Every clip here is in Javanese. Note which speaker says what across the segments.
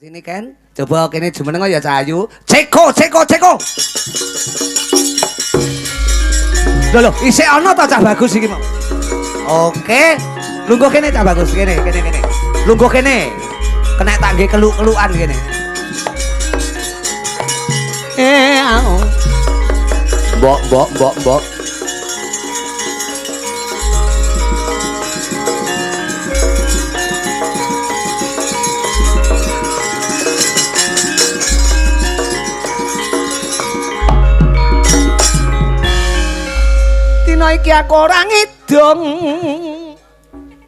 Speaker 1: Sini kan, coba kene jumeneng ya Cahayu. Ceko, ceko, ceko. Lho lho, isih ana ta cah bagus iki mau. Oke, lungguh kene cah bagus, kene, kene, kene. Lungguh kene. Kena tak nggih keluk-kelukan kene. Eh, au. Mbok, mbok, mbok, mbok. Dina iki aku ora ngidung.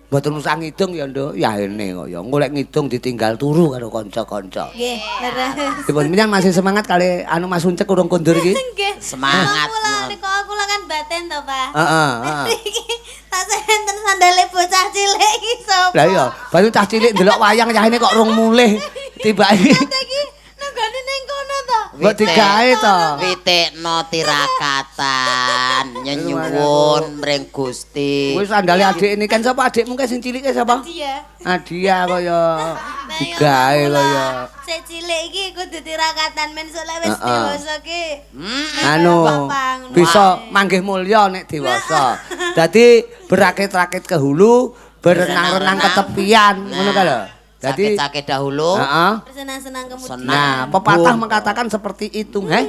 Speaker 1: Mboten usah ngidung ya, Nduk. Ya ene kok ya. Engko lek ngidung ditinggal turu karo kanca-kanca.
Speaker 2: Nggih, leres.
Speaker 1: Dipun minyan masih semangat kali anu Mas Uncek urung kondur iki?
Speaker 2: Nggih.
Speaker 3: Semangat.
Speaker 2: Aku lah niku aku lah kan baten to, Pak.
Speaker 1: Heeh, heeh.
Speaker 2: Iki tak enten sandale bocah cilik iki sapa?
Speaker 1: Lah iya, baru cah cilik ndelok wayang yahene kok rung mulih. Tibake
Speaker 2: Iki nenggone ning kono to.
Speaker 1: mbok digawe to.
Speaker 3: Witekno tirakatan nyenyuwun mring Gusti.
Speaker 1: Kuwi sandale adik ini kan sapa adikmu kae sing cilike sapa?
Speaker 2: Dia.
Speaker 1: Adia kaya digawe kaya
Speaker 2: Sik cilik iki kudu tirakatan men sok lek wis
Speaker 1: Heeh.
Speaker 2: dewasa ki.
Speaker 1: Anu
Speaker 2: Bapak, ngono.
Speaker 1: bisa manggih mulya nek dewasa. Dadi berakit-rakit ke hulu, berenang-renang ke tepian, ngono ka lho. Dadi
Speaker 3: Sakit-sakit dahulu,
Speaker 1: heeh.
Speaker 2: Bersenang-senang kemudian.
Speaker 3: Senang.
Speaker 1: Nah, pepatah mengatakan seperti itu, heh.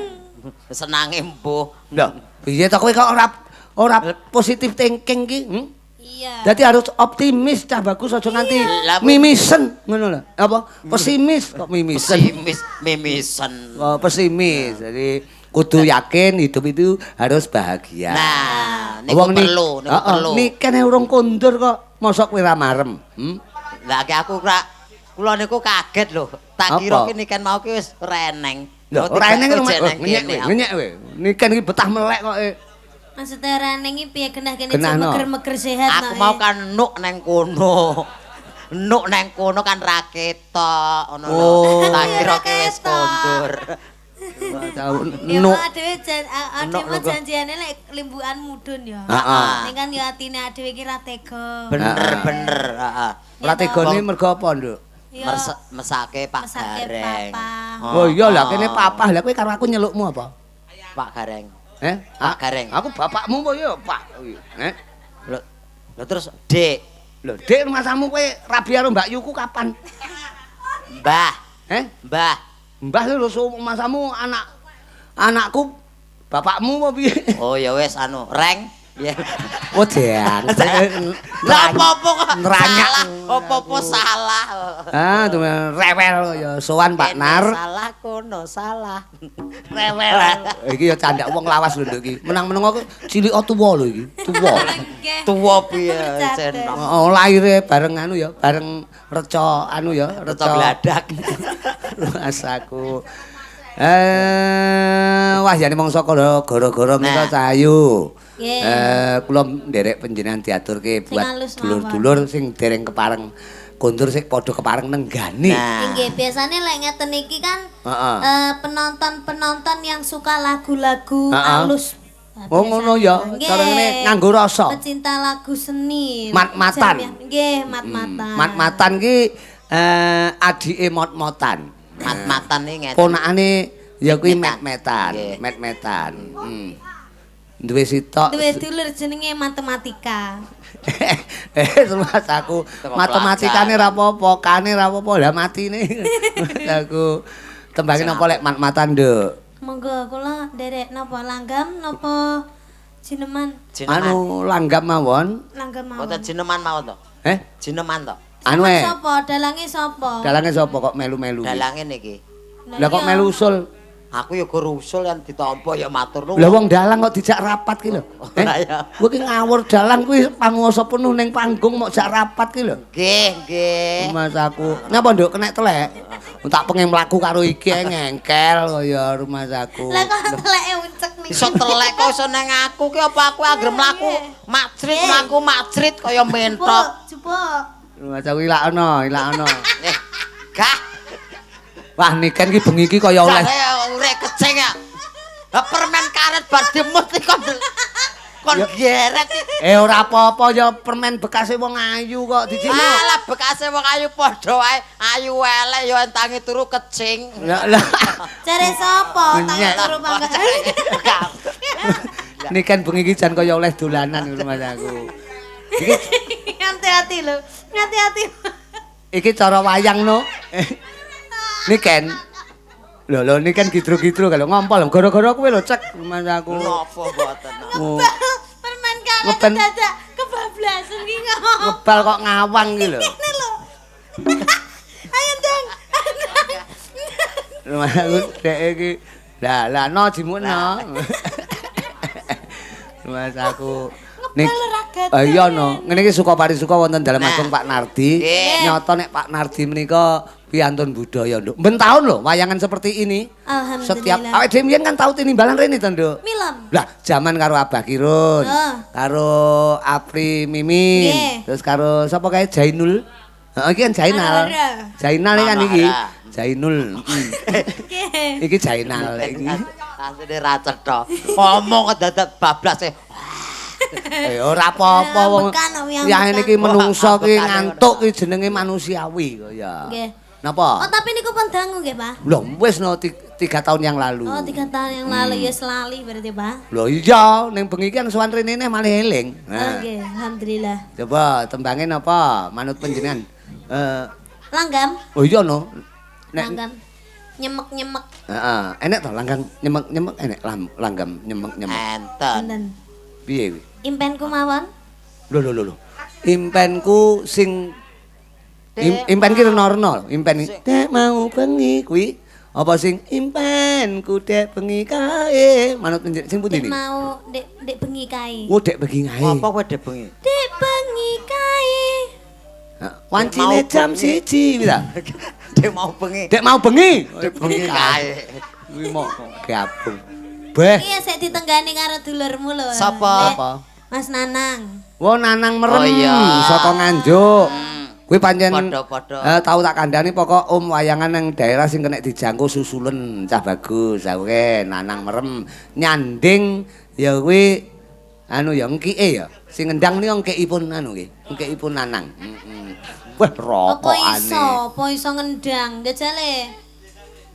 Speaker 3: Senange mbuh.
Speaker 1: Lho, piye to kowe kok ora ora positif thinking ki? Hmm?
Speaker 2: Iya.
Speaker 1: Dadi harus optimis cah bagus aja nganti
Speaker 3: Lah, kuwi-
Speaker 1: mimisen ngono lho. Apa? Pesimis kok mimisen.
Speaker 3: Pesimis, mimisen.
Speaker 1: Oh, pesimis. Jadi kudu yakin hidup itu harus bahagia.
Speaker 3: Nah, niku
Speaker 1: Wong ni-
Speaker 3: perlu, niku
Speaker 1: Heeh,
Speaker 3: perlu.
Speaker 1: Nikene urung kondur kok, mosok kowe ra marem. Hmm?
Speaker 3: Lah ki aku ora kula niku kaget lho. Tak
Speaker 1: Apa?
Speaker 3: kira ki niken mau ki wis ora eneng.
Speaker 1: Lho, ora eneng
Speaker 3: kok
Speaker 1: rumah.
Speaker 3: neng
Speaker 1: Ngenyek
Speaker 3: kene.
Speaker 1: kowe, ngenyek kowe. Niken iki betah melek kok. eh.
Speaker 2: Maksudnya ora ning iki piye genah kene
Speaker 1: Genah, no.
Speaker 2: meger-meger sehat
Speaker 3: Aku
Speaker 2: no,
Speaker 3: mau
Speaker 2: eh.
Speaker 3: kan nuk neng kono. Nuk neng kono kan ra ketok ngono lho.
Speaker 1: Oh.
Speaker 3: Tak kira ki wis
Speaker 2: Ra ketok.
Speaker 3: kondur.
Speaker 2: Ya
Speaker 1: Nuk.
Speaker 2: adewe jan
Speaker 3: Nuk
Speaker 2: adewe
Speaker 3: lho, kok.
Speaker 2: janjiane lek limbukan mudhun ya.
Speaker 1: Heeh.
Speaker 2: Ning kan ya atine adewe iki ra tega.
Speaker 3: Bener bener, heeh.
Speaker 1: Ora tegone mergo apa, Nduk?
Speaker 2: Ya,
Speaker 3: Mesake Pak
Speaker 2: Mesake
Speaker 3: Gareng.
Speaker 2: papa.
Speaker 1: Oh iya lah kene papah lah kowe karo aku nyelukmu apa?
Speaker 3: Pak Gareng.
Speaker 1: Eh?
Speaker 3: Pak Gareng.
Speaker 1: Aku bapakmu apa ya, Pak? Eh?
Speaker 3: Lho, lho terus Dik,
Speaker 1: Lho, Dik rumasamu kowe rabi karo Mbak Yuku kapan?
Speaker 3: Mbah,
Speaker 1: Eh?
Speaker 3: Mbah.
Speaker 1: Mbah lho rumasamu anak anakku bapakmu apa piye?
Speaker 3: Oh ya wis anu, Reng. Ya.
Speaker 1: Oh, deang.
Speaker 3: Lah apa-apa kok
Speaker 1: Neranyak.
Speaker 3: salah, apa-apa salah.
Speaker 1: Ah, tuh rewel ya sowan Pak
Speaker 3: Kene
Speaker 1: Nar.
Speaker 3: Salah kono salah. Rewel.
Speaker 1: Iki ya candak wong lawas lho Nduk iki. Menang-menang aku cilik tuwa lho iki, tuwa.
Speaker 2: Nggih.
Speaker 3: Tuwa piye
Speaker 2: Bercanda.
Speaker 3: enom.
Speaker 1: Oh, lahire bareng anu ya, bareng reca anu ya,
Speaker 3: Reca gladak.
Speaker 1: Rasaku. Wah jane mangsa kala gara-gara menika
Speaker 3: Nah.
Speaker 1: Cahayu.
Speaker 2: Nggih.
Speaker 1: Kula nderek panjenengan diaturke
Speaker 2: Sing
Speaker 1: buat
Speaker 2: alus mawon.
Speaker 1: dulur-dulur sing dereng kepareng kondur sing padha kepareng nenggani.
Speaker 3: Nah.
Speaker 2: Nggih, biasane lek ngeten iki kan
Speaker 1: Heeh.
Speaker 2: penonton-penonton yang suka lagu-lagu
Speaker 1: Heeh.
Speaker 2: alus. Nah,
Speaker 1: Oh, ngono ya.
Speaker 2: biasane.
Speaker 1: Cara ngene
Speaker 2: Nggih.
Speaker 1: nganggo rasa.
Speaker 2: Pecinta lagu seni.
Speaker 1: Mat-matan.
Speaker 2: Jamiah. Nggih, mat-matan.
Speaker 1: Mat-matan ki adike mot-motan.
Speaker 3: Mat-matan iki ngeten.
Speaker 1: Ponakane ya kuwi
Speaker 3: Met-metan.
Speaker 1: met-metan,
Speaker 3: Nggih.
Speaker 1: met-metan. Duwe sitok.
Speaker 2: Duwe dulur jenenge matematika.
Speaker 1: Mas aku
Speaker 3: Teko
Speaker 1: matematikane ra apa-apa, kane ra apa-apa, lah matine. Mas aku tembange napa lek mat-matan, Nduk?
Speaker 2: Monggo kula nderek napa langgam napa jineman?
Speaker 3: Jineman.
Speaker 1: Anu langgam mawon.
Speaker 2: Langgam mawon.
Speaker 3: Mboten jineman mawon to.
Speaker 1: Eh,
Speaker 3: Jineman to.
Speaker 1: anu e.
Speaker 2: Sapa? Dalange sapa?
Speaker 1: Dalange sapa kok melu-melu?
Speaker 3: Dalange niki.
Speaker 1: Lah kok melu usul?
Speaker 3: Aku ya gur usul yang ditampa ya matur nuwun.
Speaker 1: Lah wong dalang kok dijak rapat ki lho. Eh,
Speaker 3: Ora ya.
Speaker 1: kowe ki ngawur dalang kuwi panguwasa penuh ning panggung mok jak rapat ki lho.
Speaker 3: Nggih, nggih.
Speaker 1: Mas aku. Ngapa nduk kenek telek? Tak pengen mlaku karo iki ae ngengkel kaya rumahku.
Speaker 2: Lah kok teleke uncek niki.
Speaker 3: Iso telek kok iso nang aku ki apa aku anggere mlaku macrit mlaku macrit kaya mentok.
Speaker 2: Jupuk, jupuk.
Speaker 1: Rumahku ilakno, ilakno.
Speaker 3: Eh, gah.
Speaker 1: Wah niken ki bengi iki kaya oleh
Speaker 3: Jare urek keceng ya. Lah permen karet bar dimut iki kok Kon geret.
Speaker 1: Ora apa-apa ya permen bekase wong ayu kok dijikno.
Speaker 3: Alah bekase wong ayu padha wae. Ayu elek ya entangi turu kecing.
Speaker 1: Lah lah.
Speaker 2: Jare sapa tangi turu pangga.
Speaker 1: Niken bengi iki jan kaya oleh dolanan ngono Mas aku. Iki
Speaker 2: hati-hati lho. Hati-hati.
Speaker 1: Iki cara wayang no. Niken. Lho lho niken gidro-gidro kalau ngompol gara-gara kowe lho cek Mas aku.
Speaker 3: Napa mboten.
Speaker 2: Permen karet dadak kebablasan iki ngomong.
Speaker 1: Ngebal kok ngawang iki lho.
Speaker 2: Ngene lho. Ayo ndang.
Speaker 1: Lho Mas aku dek iki. Lah lah no jimukno. Mas aku nek iya no, ngene iki suka parisuka wonten dalem agung Pak Nardi. Nyata nek Pak Nardi menika piantun budaya, Nduk. Ben taun lho wayangan seperti ini.
Speaker 2: Alhamdulillah.
Speaker 1: Setiap awake dhewe mbiyen kan tau tinimbalan rene to, Nduk.
Speaker 2: Milem.
Speaker 1: Lah, jaman karo Abah Kirun, karo Apri Mimin, terus karo sapa kae Jainul. Heeh, iki kan Jainal. Jainal kan iki. Jainul. Iki Jainal iki.
Speaker 3: Asline ra cetha. Ngomong dadak bablas e.
Speaker 1: Ora apa-apa wong. Ya ngene iki menungso ki ngantuk ki jenenge manusiawi kok ya.
Speaker 2: Nggih.
Speaker 1: Napa?
Speaker 2: Oh, tapi niku pun dangu nggih, Pak.
Speaker 1: Lho, wis no 3 tahun yang lalu.
Speaker 2: Oh, 3 tahun yang lalu ya selali berarti, Pak.
Speaker 1: Lho iya, ning bengi iki kan sowan rene malah eling.
Speaker 2: Nah. Nggih, alhamdulillah.
Speaker 1: Coba tembange napa? Manut panjenengan.
Speaker 2: Langgam.
Speaker 1: Oh iya no. Nek
Speaker 2: langgam. Nyemek-nyemek.
Speaker 1: Heeh, enek to langgam nyemek-nyemek enek langgam nyemek-nyemek.
Speaker 3: Enten.
Speaker 1: Piye kuwi?
Speaker 2: Impenku mawon.
Speaker 1: Lho lho lho. Impenku sing impen ki rena-rena, impen dek mau bengi kuwi apa sing impenku dek bengi kae manut sing pundi niki?
Speaker 2: Mau dek bengi kae.
Speaker 1: Oh, dek bengi kae.
Speaker 3: Apa kowe dek bengi?
Speaker 2: Dek bengi kae.
Speaker 1: Wancine jam 1 kuwi ta.
Speaker 3: Dek mau bengi.
Speaker 1: Dek mau bengi.
Speaker 3: Dek bengi kae.
Speaker 1: Kuwi mau gabung. Beh.
Speaker 2: Iya sik ditenggani karo dulurmu lho.
Speaker 3: Sapa?
Speaker 2: Mas Nanang.
Speaker 1: Wo Nanang merem saka Nganjuk. Kuwi pancen
Speaker 3: padha-padha.
Speaker 1: Tau tak kandhani pokok om wayangan nang daerah sing kena dijangkau susulen cah bagus. Oke, Nanang merem nyanding ya kuwi anu ya engkike ya. Sing ngendang niku engkikipun anu nggih, engkikipun Nanang. Heeh. Wah, rokokane.
Speaker 2: Apa iso ngendang jajale?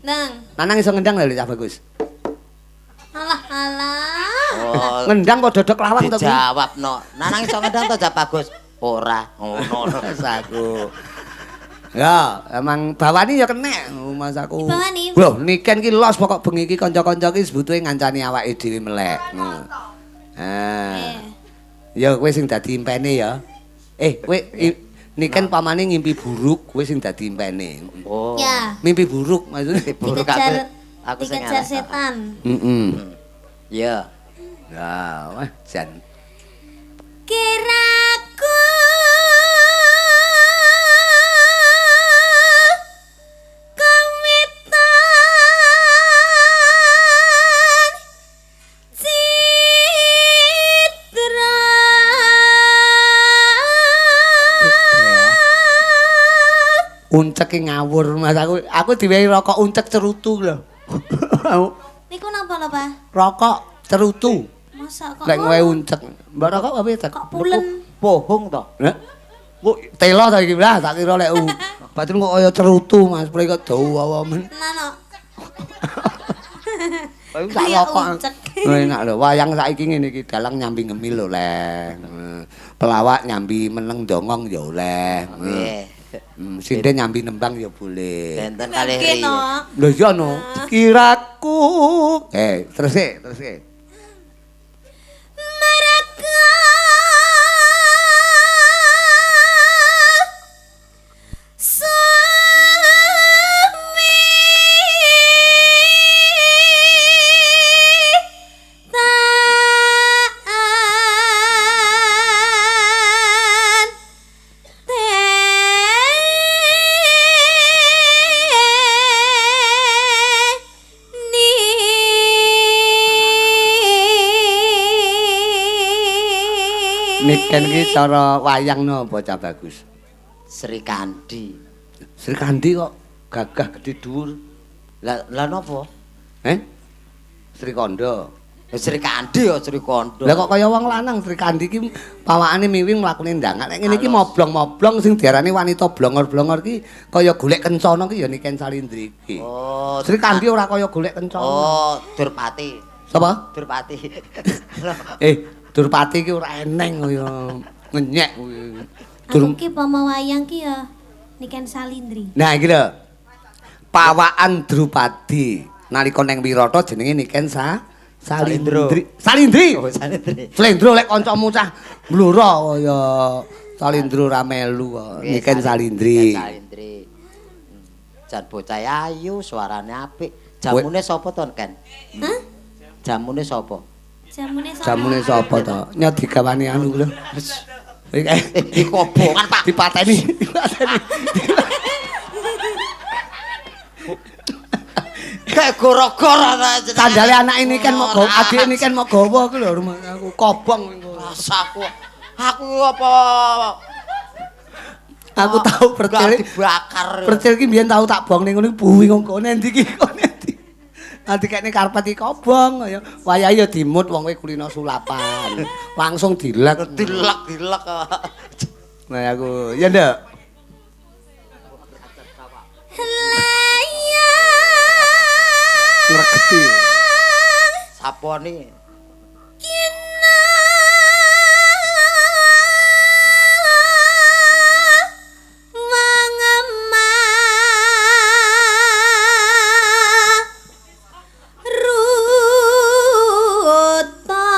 Speaker 2: Nang.
Speaker 1: Nanang iso ngendang lho cah bagus.
Speaker 2: Alah alah.
Speaker 3: Oh,
Speaker 1: ngendang kok dodok lawang to kuwi?
Speaker 3: Dijawabno. Nanang iso ngendang to cah bagus? Ora, ngono
Speaker 1: Mas aku. Ya, emang bawani ya kenek Mas aku.
Speaker 2: Bawani.
Speaker 1: Lho, niken ki los pokok bengi iki kanca-kanca ki sebutuhe ngancani awake dhewe melek. Heeh. Ya kowe sing dadi impene ya. Kowe niken pamane ngimpi buruk, kowe sing dadi impene.
Speaker 3: Oh.
Speaker 2: Ya.
Speaker 1: Mimpi buruk maksudnya
Speaker 3: buruk aku sing
Speaker 2: dikejar setan.
Speaker 1: Heeh.
Speaker 3: Ya.
Speaker 1: Ya, wah jan.
Speaker 2: Kiraku kawitan citra
Speaker 1: unceke ngawur Mas aku. Aku diwehi rokok uncek cerutu lho.
Speaker 2: Niku napa lho, Pak?
Speaker 1: Rokok cerutu.
Speaker 2: Masa kok
Speaker 1: lek ngowe uncek. Mbak rokok apa ya?
Speaker 2: Kok pulen?
Speaker 3: Bohong to.
Speaker 1: Hah? Kok telo ta iki lah tak kira lek batin kok kaya cerutu Mas, prek kok dawa men.
Speaker 2: Tenan kok.
Speaker 1: Sak rokok. Enak lho, wayang saiki ngene iki dalang nyambi ngemil lho, Leng. Pelawak nyambi meneng dongong ya oleh.
Speaker 3: Nggih.
Speaker 1: Sinden nyambi nembang ya boleh.
Speaker 3: Benten kalih ri.
Speaker 1: Lho iya no. Kiraku. Terus e. Niken iki cara wayang napa cah bagus?
Speaker 3: Sri Kandi.
Speaker 1: Sri Kandi kok gagah gedhe dhuwur.
Speaker 3: Lah lah napa?
Speaker 1: Sri Kandha.
Speaker 3: Sri Kandi ya Sri Kondo.
Speaker 1: Lah kok kaya wong lanang Sri Kandi iki pawakane miwing mlakune ndangak. Nek ngene iki moblong-moblong sing diarani wanita blongor-blongor iki kaya golek kencana ki ya Niken Salindri iki.
Speaker 3: Oh,
Speaker 1: Sri Kandi ora kaya golek kencana.
Speaker 3: Oh, Durpati.
Speaker 1: Sapa?
Speaker 3: Durpati.
Speaker 1: Durpati iki ora eneng kaya ngenyek kuwi.
Speaker 2: Aku ki pomo wayang ki ya Niken Salindri.
Speaker 1: Nah iki lho. Pawakan Drupadi nalika neng Wirata jenenge Niken Salindri. Salindri.
Speaker 3: Oh, Salindri.
Speaker 1: Slendro lek kancamu cah mblora kaya Salindro ra melu kok. Niken Salindri.
Speaker 3: Niken Salindri. Jan bocah ayu, suarane apik. Jamune sapa to, Ken?
Speaker 2: Hah?
Speaker 3: Jamune sapa?
Speaker 2: Jamune sapa?
Speaker 1: Jamune sapa to? Nyot digawani anu lho.
Speaker 3: Iki kobongan, Pak.
Speaker 1: Dipateni, dipateni.
Speaker 3: Kayak goro-goro ta jenenge.
Speaker 1: Sandale anak ini kan mau gawa, adik ini kan mau gawa ku lho rumah aku kobong engko.
Speaker 3: Rasaku. Aku apa
Speaker 1: Aku tau percil
Speaker 3: dibakar.
Speaker 1: Percil ki mbiyen tau tak bong ning ngono buwi kok endi iki kok endi. Nanti kene karpet iki kobong kaya wayahe ya dimut wong kowe kulino sulapan. Langsung dilek.
Speaker 3: Dilek-dilek.
Speaker 1: Nah aku, ya ndak. Ngregeti.
Speaker 3: Saponi.
Speaker 2: Kina wangema ruta.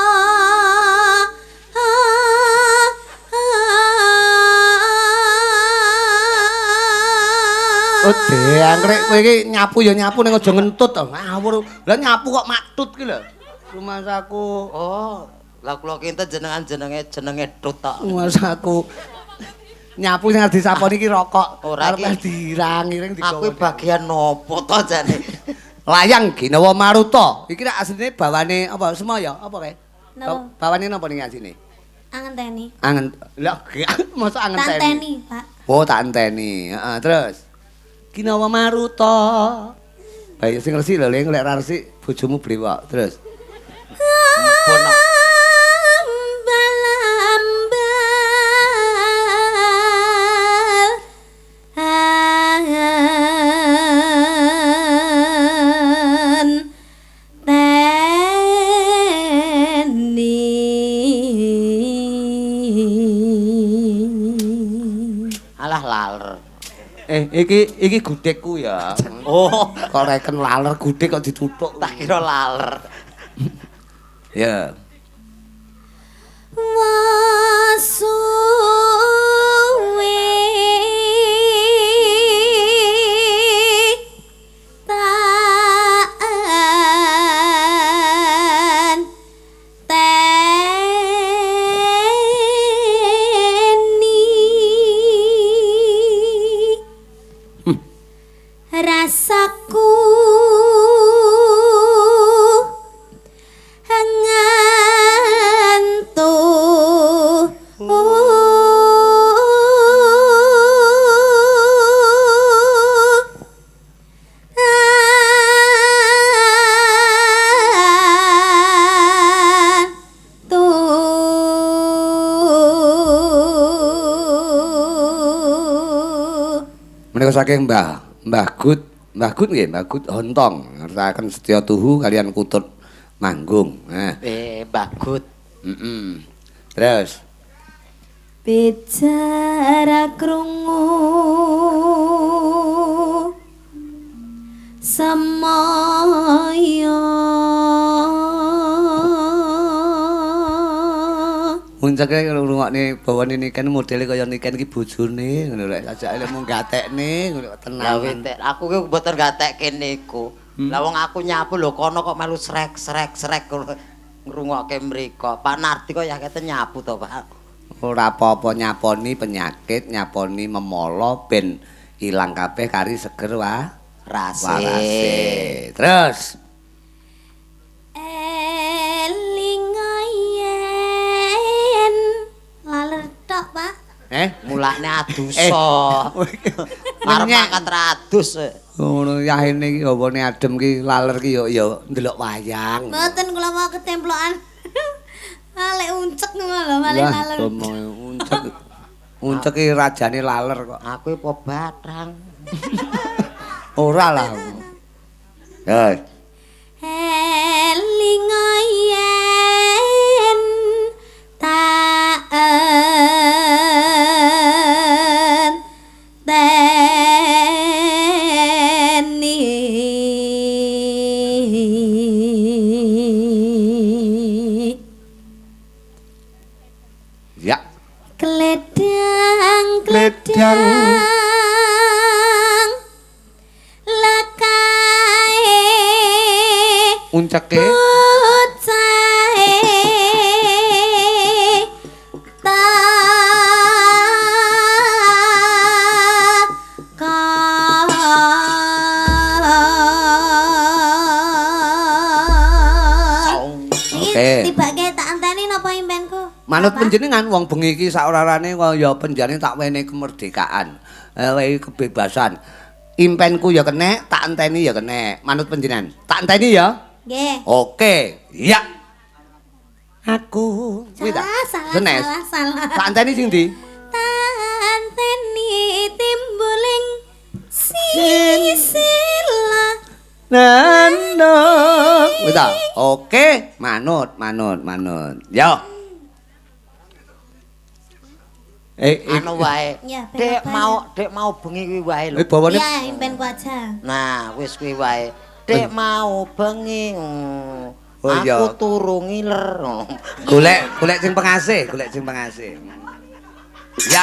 Speaker 1: Oh, dangkrek kowe iki nyapu ya nyapu ning aja ngentut to. Ngawur. Lah nyapu kok maktut ki lho. Rumasaku.
Speaker 3: Oh, lah kula kinten jenengan jenenge tut tok.
Speaker 1: Rumasaku. Nyapu sing arep disaponi iki rokok.
Speaker 3: Ora
Speaker 1: Arep dirang-iring digawa.
Speaker 3: Aku bagian nopo to jane?
Speaker 1: Layang Ginawa Maruta. Iki rak asline bawane apa Semaya? Apa kae?
Speaker 2: Napa?
Speaker 1: Bawane napa ning asline?
Speaker 2: Angenteni.
Speaker 1: Angen. Lah mosok angenteni.
Speaker 2: Tak enteni, Pak.
Speaker 1: Oh, tak enteni. Heeh, terus. Ginawa Maruta. Baik sing resik lho, Ling, lek ra resik bojomu brewok. Terus.
Speaker 3: Ampun.
Speaker 2: Ambal-ambal an teni.
Speaker 3: Alah laler.
Speaker 1: Iki gudegku ya.
Speaker 3: Oh,
Speaker 1: kok reken laler gudeg kok dituthuk.
Speaker 3: Tak kira laler.
Speaker 1: Ya.
Speaker 2: Wasuwe taan teni rasaku ngantuk.
Speaker 1: Menika saking Mbah Gut, Mbah Gut nggih, Mbah Gut Hontong ngertakaken setya tuhu kalian kutut manggung. Nah.
Speaker 3: Mbah Gut.
Speaker 1: Heeh. Terus
Speaker 2: bicara krungu semaya.
Speaker 1: Muncake ngrungokne bawane Niken modele kaya Niken iki bojone ngono lek sajake lek mung gatekne ngono tenang.
Speaker 3: Lah wintek aku ki mboten gatekke niku. Lah wong aku nyapu lho kono kok melu srek srek srek ngrungokke mriko. Pak Nardi kok ya kete nyapu to, Pak.
Speaker 1: Ora apa-apa nyaponi penyakit, nyaponi memolo ben ilang kabeh kari seger wa
Speaker 3: rase.
Speaker 1: Warase. Terus
Speaker 2: eling yen laler tok, Pak.
Speaker 1: Mulane
Speaker 3: adusa. Arep mangkat radus.
Speaker 1: Ngono yahene iki hawane adem ki laler ki ya ya ndelok wayang.
Speaker 2: Mboten kula mau ketemplokan. Malih uncek ngono lho, malih laler.
Speaker 1: Uncek. Uncek ki rajane laler kok.
Speaker 3: Aku apa batrang.
Speaker 1: Ora lah. Ya.
Speaker 2: Eling yen tak enteni.
Speaker 1: Ya.
Speaker 2: Kledang kledang lakae
Speaker 1: unceke
Speaker 2: bocahe takon.
Speaker 1: Oke.
Speaker 2: Tibake tak anteni napa impenku?
Speaker 1: Manut panjenengan wong bengi iki saorarane kaya penjane tak wenehi kemerdekaan, wenehi kebebasan. Impenku ya kenek, tak enteni ya kenek. Manut panjenengan. Tak enteni ya?
Speaker 2: Nggih.
Speaker 1: Oke, ya. Aku kuwi ta?
Speaker 2: Salah, salah, salah.
Speaker 1: Tak enteni sing ndi?
Speaker 2: Tak enteni timbuling sisila.
Speaker 1: Nano. Kuwi ta? Oke, manut, manut, manut. Yo.
Speaker 3: Anu wae. Dek mau bengi kuwi wae lho.
Speaker 1: Bawane.
Speaker 2: Iya, impenku aja.
Speaker 3: Nah, wis kuwi wae. Dek mau bengi. Aku turu ngiler.
Speaker 1: Golek, golek sing pengasih, golek sing pengasih. Ya.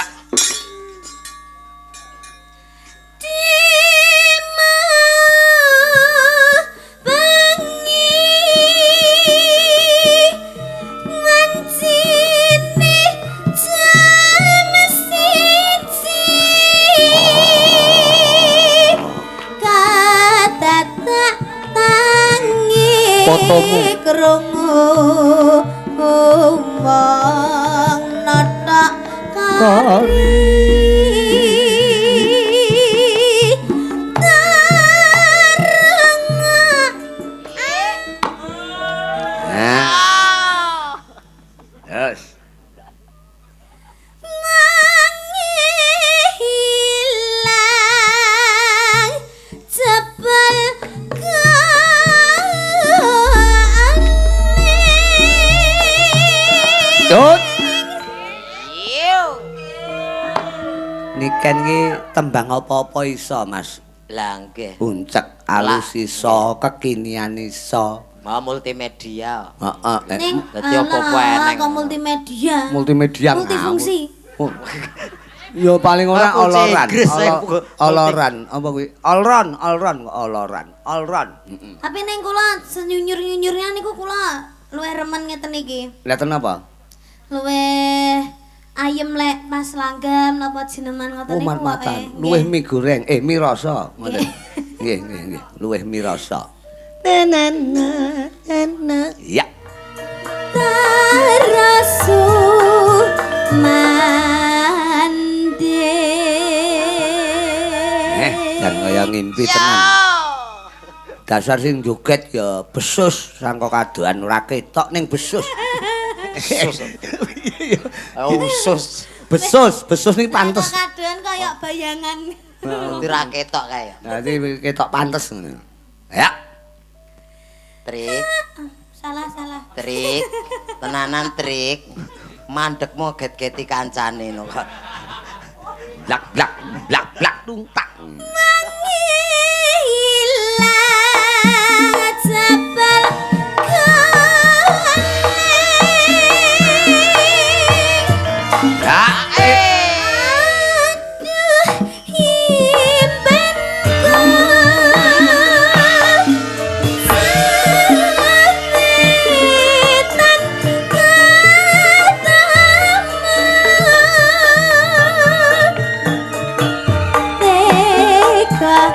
Speaker 1: Fotomu
Speaker 2: krungu wong notok kari tarengak.
Speaker 1: Yes.
Speaker 2: Mangilang jebal.
Speaker 1: Dut. Niken ki tembang apa-apa iso, Mas.
Speaker 3: Lah nggih.
Speaker 1: Uncek alus iso, kekinian iso.
Speaker 3: Mau multimedia.
Speaker 1: Heeh.
Speaker 3: Dadi apa-apa eneng.
Speaker 2: Kok multimedia.
Speaker 1: Multimedia.
Speaker 2: Multifungsi.
Speaker 1: Ya paling ora oloran. Oloran apa kuwi? Olron, olron kok oloran. Olron.
Speaker 2: Tapi ning kula senyunyur-nyunyurnya niku kula luwih remen ngeten iki.
Speaker 1: Lha ten apa?
Speaker 2: Luwih ayem lek pas langgam napa jineman ngoten niku.
Speaker 1: Mat-matan. Luwih mie goreng, mie rasa ngoten. Nggih, nggih, nggih. Luwih mie rasa. Na na na na. Ya.
Speaker 2: Tarasu mande.
Speaker 1: Jan kaya ngimpi tenan. Dasar sing joget ya besus sangka kadohan ora ketok ning besus.
Speaker 3: Besus. Usus.
Speaker 1: Besus, besus niki pantes.
Speaker 2: Kadohan kaya bayangan.
Speaker 3: Dadi ra ketok kae.
Speaker 1: Dadi ketok pantes ngono. Ya.
Speaker 3: Trik.
Speaker 2: Salah, salah.
Speaker 3: Trik. Tenanan trik. Mandekmu get-geti kancane no kok.
Speaker 1: Blak blak blak blak tung tak.
Speaker 2: Mangilang jebal.
Speaker 1: Ya.
Speaker 2: Aduh impenku semitan ketemu teka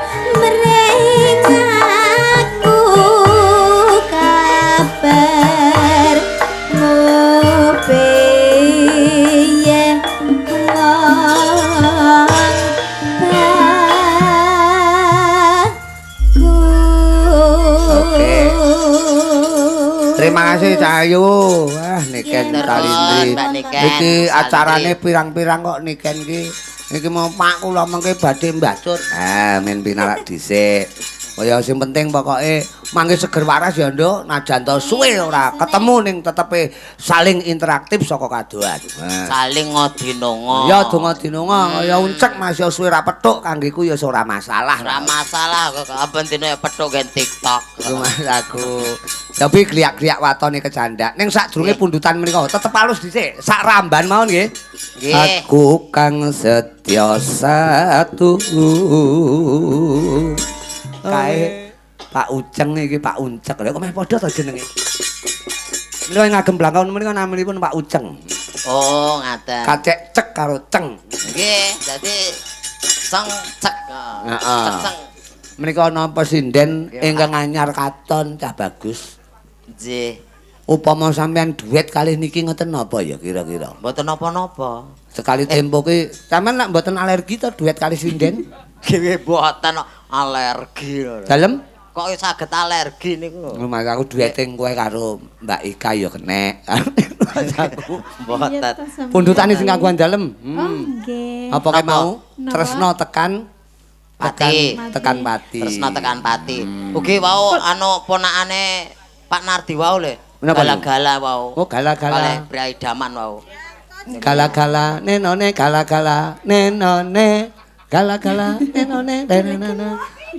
Speaker 1: Terima kasih Cahayu. Wah, Niken Salindri. Iki acarane pirang-pirang kok Niken iki. Iki mau Pak kula mengke badhe mbacut. Ah, men pinarak dhisik. Kaya sing penting pokoke mangke seger waras ya, Nduk. Najan to suwe ora ketemu ning tetepe saling interaktif saka kadohan.
Speaker 3: Saling ngodinonga.
Speaker 1: Ya donga dinonga kaya uncek Mas ya suwe ra petuk kanggeku ya ora masalah.
Speaker 3: Ora masalah kok aben dino ya petuk gen TikTok.
Speaker 1: Mas aku. Tapi gliak-gliak watone kecandak. Ning sadurunge pundutan menika tetep halus dhisik. Sak ramban mawon nggih. Aku kang setya satu. Kae Pak Uceng iki Pak Uncek. Lha kok meh padha to jenenge. Menika ngagem blangkon menika namanipun Pak Uceng.
Speaker 3: Oh, ngaten.
Speaker 1: Kacek cek karo ceng.
Speaker 3: Nggih, dadi ceng cek.
Speaker 1: Heeh.
Speaker 3: Ceng.
Speaker 1: Menika ana pesinden ingkang anyar katon cah bagus.
Speaker 3: Nggih.
Speaker 1: Upama sampean duet kalih niki ngoten napa ya kira-kira?
Speaker 3: Mboten napa-napa.
Speaker 1: Sekali tempo ki sampean lak mboten alergi to duet kalih sinden?
Speaker 3: Nggih mboten alergi lho.
Speaker 1: Dalem?
Speaker 3: Kok saged alergi niku lho.
Speaker 1: Mas aku duete kowe karo Mbak Ika ya kenek. Aku
Speaker 3: mboten.
Speaker 1: Pundutane sing kagungan dalem.
Speaker 2: Oh nggih.
Speaker 1: Apa kae mau? Tresno tekan
Speaker 3: pati.
Speaker 1: Tekan pati.
Speaker 3: Tresno tekan pati. Ugi wau anu ponakane Pak Nardi wau lho. Gala-gala wau.
Speaker 1: Oh, gala-gala.
Speaker 3: Kalih Priai Daman wau.
Speaker 1: Gala-gala nenone gala-gala nenone gala-gala nenone nenene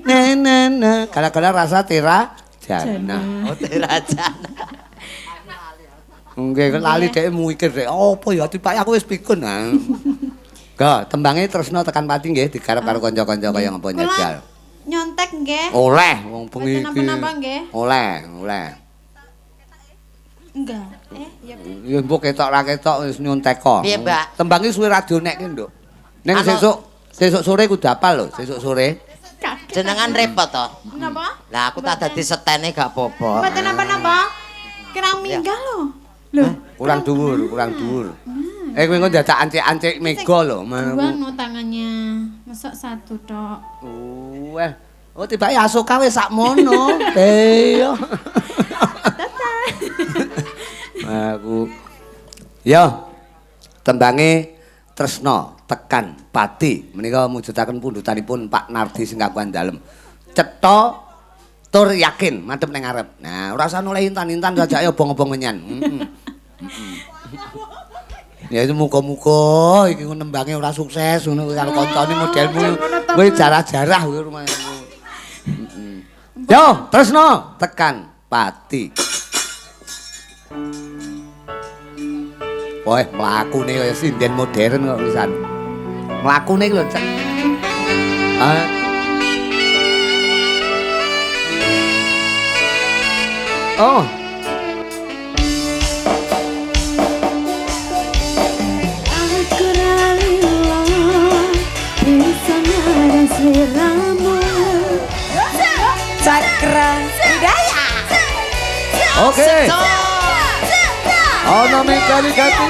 Speaker 1: nenene gala-gala rasa tira jana.
Speaker 3: Oh, tira jana.
Speaker 1: Nggih, lali dhek mikir dhek apa ya tibake aku wis pikun. Ga, tembange tresno tekan pati nggih digarap karo kanca-kanca kaya ngapa njajal.
Speaker 2: Nyontek nggih.
Speaker 1: Oleh wong bengi iki.
Speaker 2: Napa-napa nggih?
Speaker 1: Oleh, oleh.
Speaker 2: Enggak. Ya.
Speaker 1: Ya mbok ketok ra ketok wis nyontek kok.
Speaker 3: Piye, Mbak?
Speaker 1: Tembange suwe ra dionekke, Nduk. Ning sesuk sore kudu apal lho, sesuk sore.
Speaker 3: Jenengan repot to?
Speaker 2: Napa?
Speaker 3: Lah aku tak dadi setene gak apa-apa.
Speaker 2: Mboten napa-napa. Kurang minggah lho. Lho,
Speaker 1: kurang dhuwur, kurang dhuwur. Kowe engko dadak ancik-ancik mega lho.
Speaker 2: Dua no tangannya. Mesok satu tok.
Speaker 1: Weh. Oh tibake Asoka wis sakmono. Iya. Aku. Yo. Tembange Tresno tekan pati menika mujudaken pundutanipun Pak Nardi sing kagungan dalem. Cetha tur yakin madhep ning ngarep. Nah, ora usah noleh intan-intan sajake obong-obong menyan. Ya itu muga-muga iki nembange ora sukses ngono karo kancane modelmu. Kowe jarah-jarah kowe rumahamu. Yo, Tresno tekan pati. Wah, mlakune kaya sinden modern kok pisan. Mlakune iki lho, Cek. Oh.
Speaker 2: Aku ra lila bisa marang sliramu.
Speaker 4: Cakra budaya.
Speaker 1: Oke. Ono mekanikati.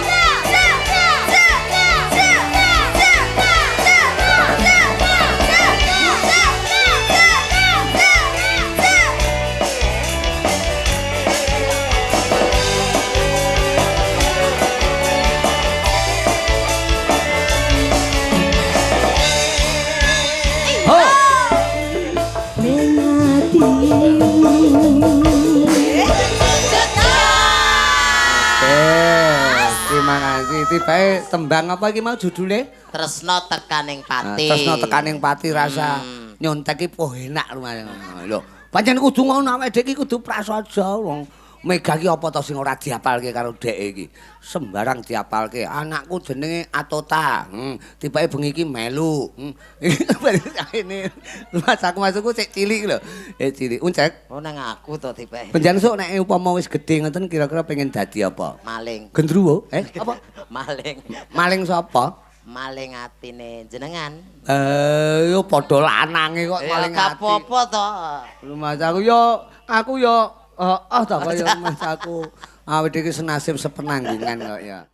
Speaker 1: Terima kasih. Tibae tembang apa iki mau judule?
Speaker 3: Tresno tekaning pati.
Speaker 1: Tresno tekaning pati rasa nyontek iki poh enak lumayan. Lho, pancen kudu ngono awake dhewe iki kudu prasaja wong Mega iki apa to sing ora diapalke karo dheke iki. Sembarang diapalke. Anakku jenenge Atota. Tibake bengi iki melu. Ini mas aku masukku cek cilik lho. Cilik. Uncek.
Speaker 3: Oh nang aku to tibake.
Speaker 1: Benjan sok nek upama wis gedhe ngoten kira-kira pengen dadi apa?
Speaker 3: Maling.
Speaker 1: Gendruwo? Apa?
Speaker 3: Maling.
Speaker 1: Maling sapa?
Speaker 3: Maling atine jenengan.
Speaker 1: Yo padha lanange kok maling ati.
Speaker 3: Ya gak apa-apa to.
Speaker 1: Lho mas aku yo aku yo heeh ta kaya mas aku. Awake iki senasib sepenanggungan kok ya.